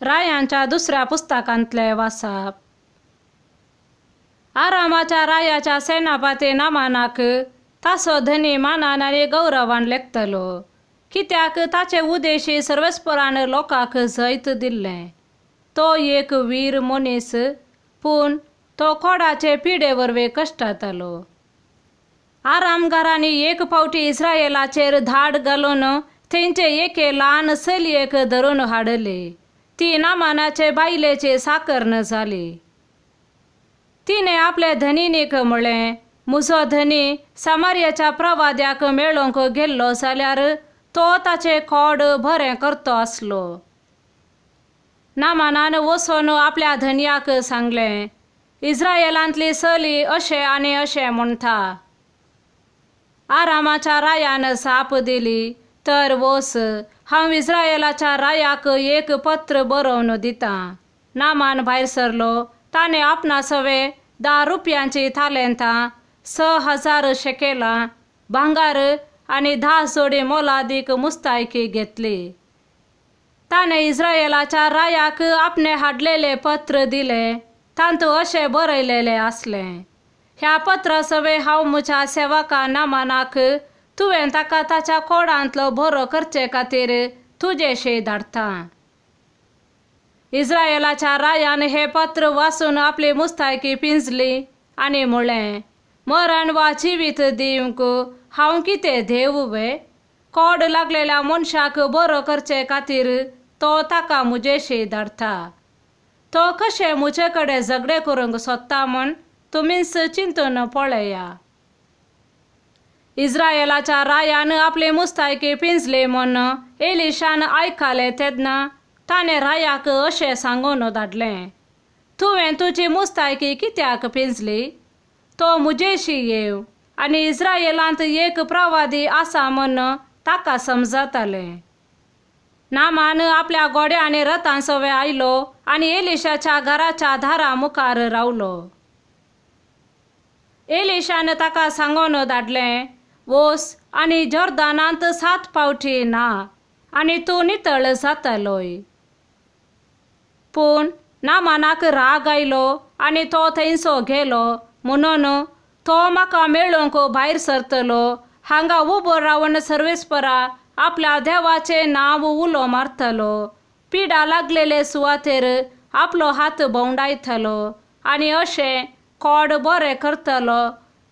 रायांच्या दुसऱ्या पुस्तकांतले वासाप. आरामाच्या रायाच्या सेनापती नामानाक तासो धनी मानान आनी गौरवान लेखतलो, कित्याक ताचे उदेशी सर्वेस्परान लोकांक जैत दिल्लें. तो एक वीर मनीस, पूण तो कोडाचे पिडे वरवीं कश्टातालो. आरामगारांनी एक फावटी इस्रायलाचेर धाड घालून थंयचे एके ल्हान चलयेक धरून हाडली. ती नामानाचे बायलेची साकरण जाली. तिणें आपले धनिनीक म्हळें, म्हजो धनी सामार्याच्या प्रवाद्याक मेळोवंक गेल्लो जाल्यार तो ताचें कोड बरें करतो आसलो. नामानान वचून आपल्या धनयाक सांगलें, इस्रायलांतली चली अशें आनी अशें म्हणटा. आरामाच्या रायान जाप दिली, तर वच, हांव इस्रायलाच्या रायाक एक पत्र बरोवन दितां. नामान भायर सरलो. ताणें आपणा सवे 10 रुपयांची तालेंतां, 6000 शेकेलां भांगर आनी 10 जोडी मोलादीक मुस्तायकी घेतली. ताणें इस्रायलाच्या रायाक आपणें हाडलेलें पत्र दिलें. तातूंत अशें बरयलेलें आसलें, ह्या पत्रा सवे हांव म्हज्या सेवका नामानाक तुवें ताका ताच्या कोडांतलो बरो करचे खातीर तुजेशी धाडटा. इस्रायलाच्या रायान हें पत्र वाचून आपली मुस्तायकी पिंजली आनी म्हळें, मरण वा जिवीत दिवंक हांव कितें देव वे? कोड लागलेल्या मनशाक बरो करचे खातीर तो ताका म्हजेशी धाडटा. तो कशें म्हजे कडेन झगडें करूंक सोदता म्हूण तुमीच चिंतून पळया. इस्रायलाच्या रायान आपली मुस्तायकी पिंजली म्हूण एलिशान आयकलें तेन्ना ताणें रायाक अशें सांगून धाडलें, तुवें तुजी मुस्तायकी कित्याक पिंजली? तो म्हजेशी येव आनी इस्रायलांत एक प्रवादी आसा म्हूण ताका समजतालें. नामान आपल्या घोड्या आनी रथां सवे आयलो आनी एलिशाच्या घराच्या दारा मुखार रावलो. एलिशान ताका सांगून धाडलें, वोस आनी जॉर्दानांत 7 फावटी ना आनी तूं नितळ जातलोय. पूण नामानाक राग आयलो आनी तो थंयसो गेलो. म्हणून तो म्हाका मेळोवंक भायर सरतलो, हांगा उबो रावन सर्वेस्परा आपल्या देवाचें नांव उलो मारतलो, पिडा लागलेले सुवातेर आपलो हात भोंवडायतलो आनी अशें कोड बरें करतलो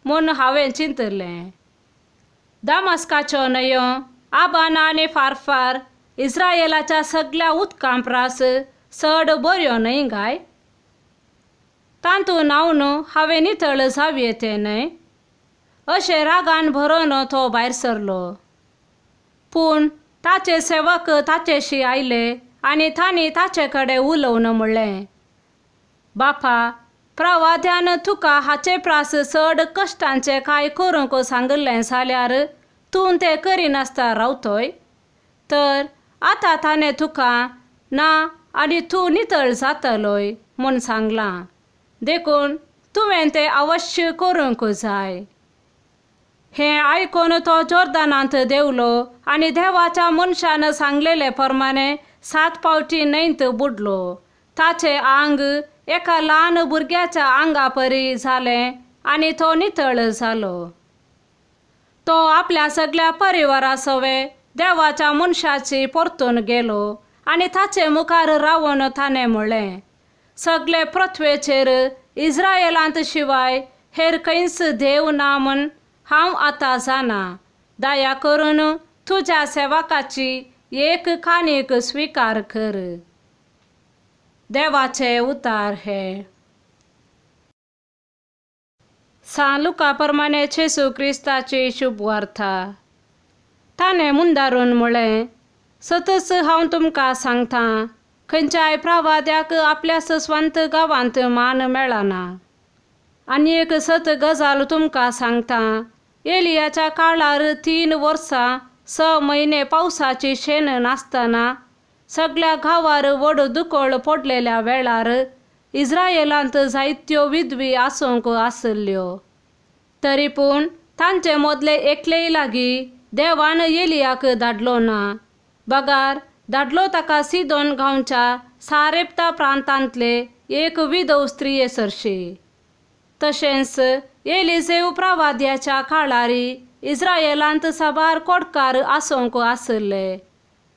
म्हूण हांवें चिंतलें. दामस्काच्यो न्हंयो आबाना आनी फारफार इस्रायलाच्या सगल्या उदकां प्रास चड बऱ्यो न्हय गाय? तातूंत न्हांवन हांवें नितळ जावये तें न्हय? अशें रागान भरोन तो भायर सरलो. पूण ताचे सेवक ताचेशी आयले आनी तांणी ताचे कडेन उलोवन म्हणलें, बापा, प्रवाद्यान तुका हाचे प्रास चड कश्टांचें कांय करूंक सांगिल्लें जाल्यार तूं तें करिनासतना रावतोय? तर आतां ताणें तुका ना आनी तूं नितळ जातलोय म्हूण सांगलां, देखून तुवें तें अवश्य करूंक जाय. हें आयकून तो जॉर्दानांत देंवलो आनी देवाच्या मनशान सांगलेले प्रमाणे 7 फावटी न्हंयत बुडलो. ताचें आंग एका ल्हान भुरग्याच्या आंगा परी जालें आनी तो नितळ जालो. तो आपल्या सगल्या परिवारा सवे देवाच्या मनशाची परतून गेलो आनी ताचे मुखार रावन ताणें म्हणलें, सगळे पृथ्वेचेर इस्रायलांत शिवाय हेर खंयच देव ना म्हूण हांव आतां जाणा. दया करून तुज्या सेवकाची एक काणीक स्विकार कर. देवाचे उतार हे. सान लुका प्रमाणे जेजू क्रिस्ताची शुभवार्ता. ताणें मुंदारून म्हळें, सतच हांव तुमकां सांगतां, खंयच्याय प्रवाद्याक आपल्या स्वंत गांवांत मान मेळना. आनी एक सत गजाल तुमकां सांगतां, एलियाच्या काळार 3 वर्सां 6 म्हयने पावसाची शेण नासतना सगल्या गांवार व्हड दुकळ पडलेल्या वेळार इस्रायलांत जायत्यो विधवी आसूंक आशिल्ल्यो. तरी पूण तांचे मदले एकलेय लागीं देवान एलियाक धाडलो ना, बगार धाडलो ताका सिदोन गांवच्या सारेप्ता प्रांतांतले एक विधव स्त्रिये सरशी. तशेंच एलिजेव प्रवाद्याच्या काळारी इस्रायलांत साबार कोडकार आसूंक आशिल्ले,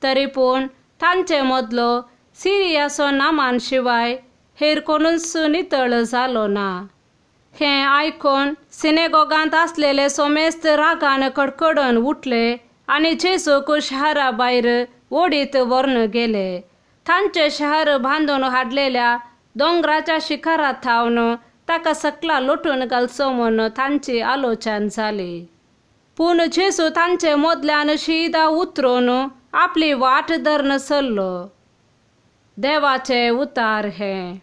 तरी पूण तांचे मदलो सिरियाचो नामान शिवाय हेर कोणूच नितळ जालो ना. हें आयकून सिनेगोगांत आसलेले सोमेस्त रागान कडकडून उठले आनी जेजूक शहरा भायर ओडीत व्हरून गेले. तांचे शहर बांदून हाडलेल्या दोंगराच्या शिखरात थावन ताका सकला लोटून घालचो म्हूण तांची आलोचन जाली. पूण जेजू तांचे मदल्यान शीदा उतरून आपली वाट धरून सरलो. देवाचे उतार हें.